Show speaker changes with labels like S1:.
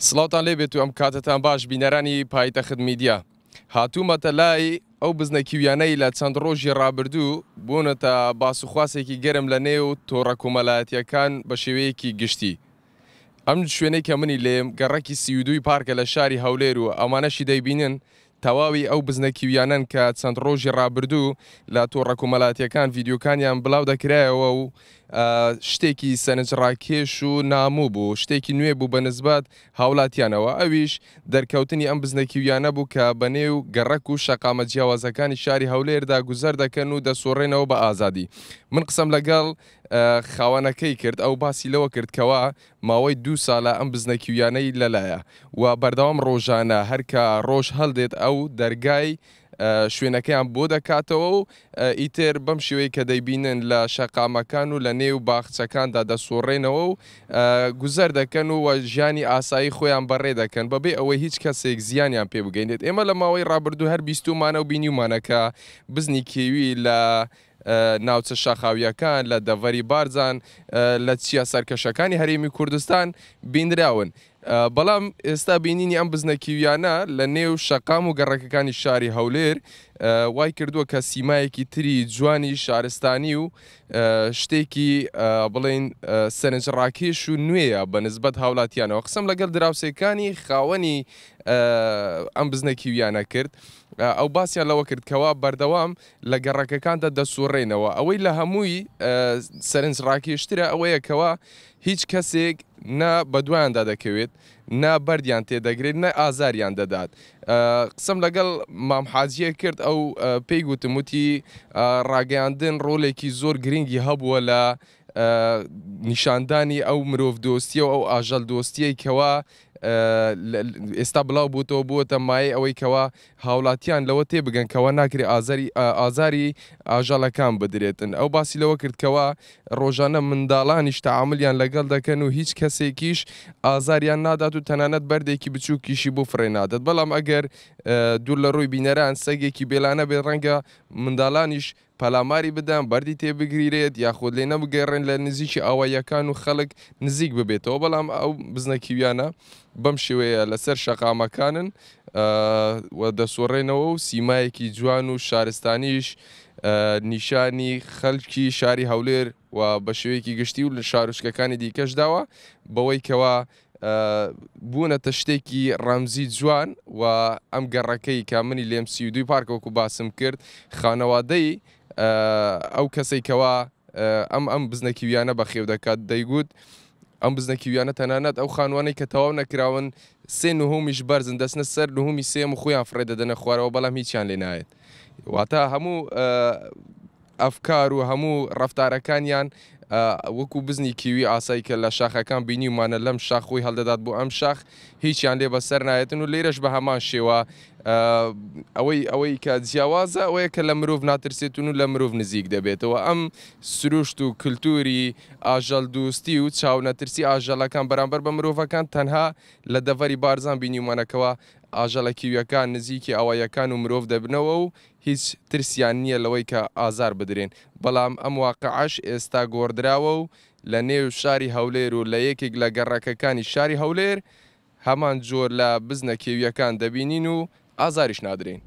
S1: سڵاوتان لێبێت و ئەم کاتەتان باش بینەرانی پایتەخت میدیا. هاتوومەتە لای ئەو بزنە کیویانەی لە چەند ڕۆژی ڕابردوو بوونەتە باسوخواسێکی گەرم لە نێو تۆڕە کۆمەلایەتیەکان بە شێوەیەکی گشتی. ئەم شوێنەی کە منی لێم گەڕەکی 32ی پارکە لە شاری هەولێر و ئەمانەشی دەیبینن تەواوی ئەو بزنە کیویانەن کە چەند ڕۆژی ڕابردوو لە تۆڕە کۆمەلاتیەکان ڤیدیۆکانیان بڵاو دەکرایەوە و شتێکی سەرنجڕاکێش و نامۆ بوو، شتێکی نوێ بوو بە نسبەت هاوڵاتیانەوە، ئەویش دەرکەوتنی ئەم بزنە کیویانە بوو کە بە نێو گەڕەک و شەقامە جیاوازەکانی شاری هەولێردا گوزەر دەکەن و دەسوڕێنەوە بە ئازادی. من قسەم لەگەڵ خاوەنەکەی کرد، ئەو باسی لەوە کرد کەوا ماوەی دوو سالە ئەم بزنە کیویانەی لەلایە و بەردەوام ڕۆژانە هەر کە ڕۆژ هەلدێت ئەو دەرگای شوێنەکەیان بۆ دەکاتەوە و ئیتر بەم شێوەی کە دەیبینن لە شەقامەکان و لە نێو باخچەکاندا دەسوڕێنەوە و گوزەر دەکەن و ژیانی ئاسایی خۆیان بەڕێ دەکەن بەبێ ئەوەی هیچ کەسێک زیانیان پێ بگەینێت. ئێمە لە ماوەی ڕابردوو هەر بیستوومانە و بینیومانە کە بزنی کێوی لە ناوچە شاخاوییەکان، لە دەڤەری بارزان، لە چیا سەرکەشەکانی هەرێمی کوردستان بینراون. بەڵام ئێستا بینینی ئەم بزنە کیویانە لە نێو شەقام و گەڕەکەکانی شاری هەولێر وای کردووە کە سیمایەکی تری جوانی شارستانی و شتێکی بڵێین سەرنجڕاکێش و نوێیە بە نسبەت هاوڵاتیانەوە. قسەم لەگەڵ دراوسێکانی خاوەنی ئەم بزنە کیویانە کرد، ئەو باسیان لەوە کرد کەوا بەردەوام لە گەڕەکەکاندا دەسوڕێنەوە. ئەوەی لە هەمووی سەرنجڕاکێشترە ئەوەیە کەوا هیچ کەسێک نە بەدوایاندا دەکەوێت، نە بەردیان تێدەگرێت، نە ئازاریان دەدات. قسەم لەگەڵ مام حاجیە کرد، ئەو پێی گوتم، وتی ڕاگەیاندن ڕۆلێکی زۆر گرنگی هەبووە لە نیشاندانی ئەو مرۆڤ دۆستیە و ئەو ئاژەڵ دۆستیەی کەوا ئێستا بڵاو بووتەوە، بووەتە مایەی ئەوەی کەوا هاوڵاتیان لەوە تێبگەن کەوا ناکرێ ئازاری ئازاری ئاژەڵەکان بدرێتن. ئەو باسی لەوە کرد کەوا ڕۆژانە منداڵانیش تەعامولیان لەگەڵ دەکەن و هیچ کەسێکیش ئازاریان نادات و تەنانەت بەردێکی بچووکیشی بۆ فڕێ نادات. بەڵام ئەگەر دوور لە ڕووی بینەران سەگێکی بێلانە بێت ڕەنگە منداڵانیش پەلاماری بدەن، بەردی تێ بگریرێت یاخود لێ نەبگەڕێن لە نزیکی ئاواییەکان و خەڵک نزیک ببێتەوە، بەڵام ئەو بزنە کیویانە بەم شێوەیە لەسەر شەقامەکانن و دەسوڕێنەوە و سیمایەکی جوان و شارستانیش نیشانی خەڵکی شاری هەولێر و بە شێوەیەکی گشتی و لە شارۆچکەکانی دیکەش داوە بەوەی کەوا بوونەتە شتێکی ڕەمزی جوان و ئەم گەڕەکەی کە منی لێم 32ی پارکە وەکو باسم کرد خانەوادەی ئەو کەسەی کەوا ئەم ئەم بزنە کیویانە بەخێو دەکات دەیگوت ئەم بزنە کیویانە تەنانەت ئەو خانوانەی کە تەواو نەکراون سێ نهۆمیش بەرزن دەچنە سەر نهۆمی سێم و خۆیان فڕێ دەدەنە خوارەوە بەڵام هیچیان لێ نایەت واتە هەموو ئەفکار و هەموو ڕەفتارەکانیان وەکو بزنی کیوی ئاسایی کە لە شاخەکان بینیومانە لەم شاخ خۆی هەڵدەدات بۆ ئەم شاخ هیچیان لێ بەسەر نایەتن و لێرەش بە هەمان شێوە ئەوەی ئەوەی کە جیاوازە ئەوەیە کە لە مرۆڤ ناترسێتون و لە مرۆڤ نزیک دەبێتەوە ئەم سروشت و کلتوری ئاژەڵ دوستی و چاونەترسی ئاژەڵەکان بەرامبەر بە مرۆڤەکان تەنها لە دەڤەری بارزان بینیومانە کەوا ئاژەڵە کیویەکان نزیکی ئاواییەکان و مرۆڤ دەبنەوە و هیچ ترسیان نییە لەوەی کە ئازار بدرێن، بەڵام ئەم واقعەش ئێستا گۆڕدراوە و لە نێو شاری هەولێر و لە یەکێک لە گەڕەکەکانی شاری هەولێر هەمان جۆر لە بزنە کێوییەکان دەبینین و ئازاریش نادرێن.